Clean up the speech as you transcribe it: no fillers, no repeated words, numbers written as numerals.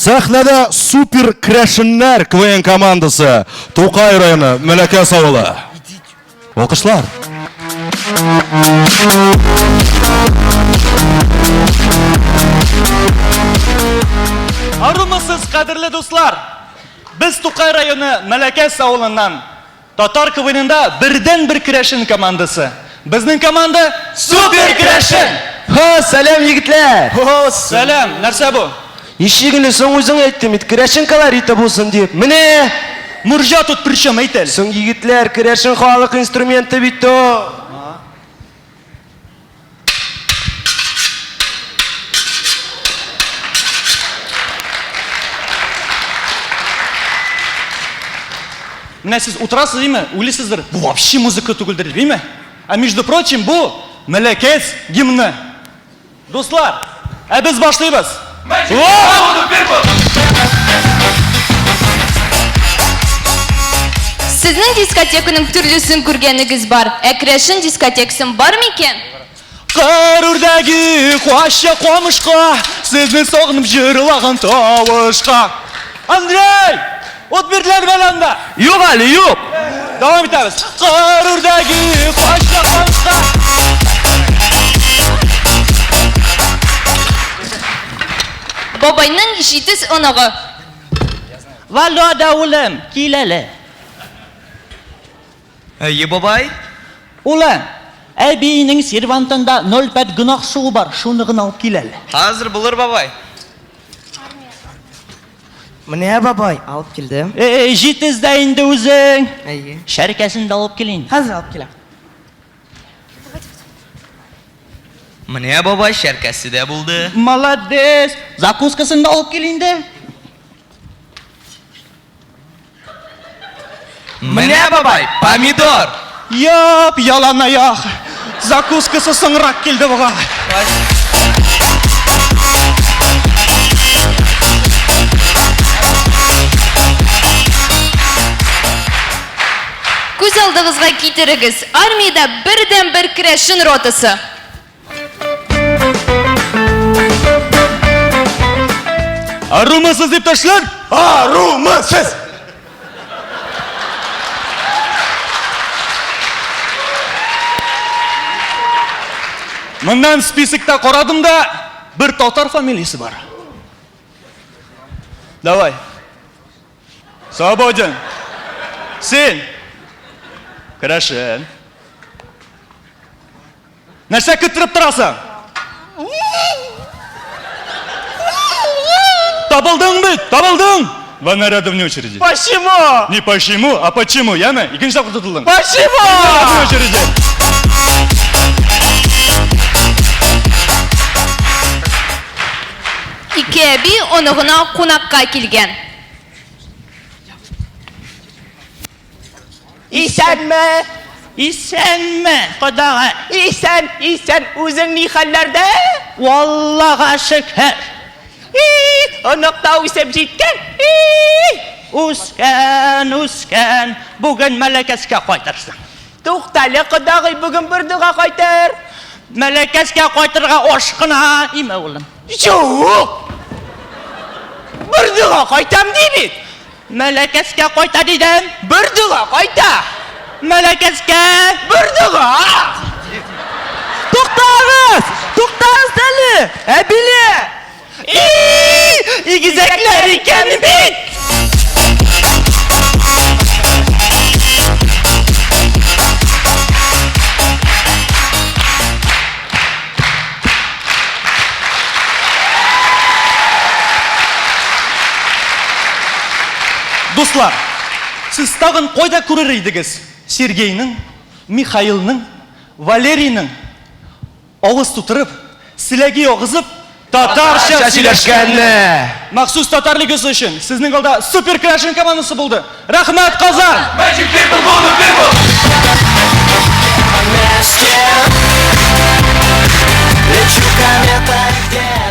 Сәхнәдә супер крәшеннәр КВН командасы, Тукай районы, Мәләкәс авылы. Алкышлар. Арумысыз, кадерле дуслар! Без Тукай районы Мәләкәс авылыннан. Татар КВНында бердәнбер керәшен командасы. Безнең команда Супер керәшен! Һо, сәлам, егетләр! Һо, сәлам! Нәрсә бу? Ничек инде соң үзең әйттең бит, керәшен колориты булсын дип. Менә! Морҗа тут при чем, әйт әле. Соң, егетләр, керәшен халык инструменты бит ул. Менә сез утырасыз, димме, уйлыйсыздыр, бу вообще музыка түгелдер, димме? Ә между прочим, бу Мәләкәс гимны. Дуслар, ә без башлыйбыз. Сезнең дискотеканың төрлесен күргәнегез бар, ә керәшен дискотекасын бар микән? Кыр үрдәге кача камышка, сезне сагынып җырлаган тавышка. Андрей! Ут бирделәр әле анда? Юк әле, юк! Дәвам итәбез. Кыр үрдәге кача камышка. Бабайның җитез оныгы. Володя, улым, кил әле. Әйе, бабай. Улым, әбиенең сервантында 0,5 гөнаһ суы бар, шуны гына алып кил әле. Хәзер булыр, бабай. Менә, бабай, алып килдем. Эй, җитез дә инде үзең. Әйе. Шәркәсен дә алып кил инде. Хәзер алып киләм. Менә, бабай, шәркәсе дә булды. Молодец. Закускасын да алып кил инде. Менә, бабай, помидор. Яп, яланаяк. Закускасы соңрак килде бугай. Күз алдыгызга китерегез, армиядә бердәнбер керәшен ротасы. Арумысыз, иптәшләр? Арумысыз! Моннан списокта карадым да, бер татар фамилиясе бар. Давай. Свободен. Син. Керәшен. Нәрсә көттереп торасың? Табылдың бит, табылдың! Два наряда вне очереди. Почему? Не почему, а почему, яме? Икенче тапкыр тотылдың. Почему? Вне очереди. Ике әби оныгына кунакка килгән. Исәнме? Исәнме, кодагый. Исән, исән, үзең ни хәлләрдә? Аллага шөкер. И, онык та үсеп җиткән. И! Үскән, үскән. Бүген Мәләкәскә кайтырсың. Туктале, кодагый, бүген Бордыга кайтыр. Мәләкәскә кайтырга ашкына, име, улым? Юк! Бордыга кайтам ди бит. Мәләкәскә кайта дидем. Бордыга кайта. Мәләкәскә. Бордыга! Туктагыз! Туктагыз әле! Әбиләр! И! Игезәкләр икән бит! Дуслар, сез тагын кайда күрер идегез Сергейның, Михаилның, Валерийның авыз тутырып, селәгей агызып, татарча сөйләшкәнне? Махсус татар лигасы өчен сезнең алда Супер Крашен командасы булды. Рәхмәт, Казан! Magic people, voodoo people. Лечу кометой.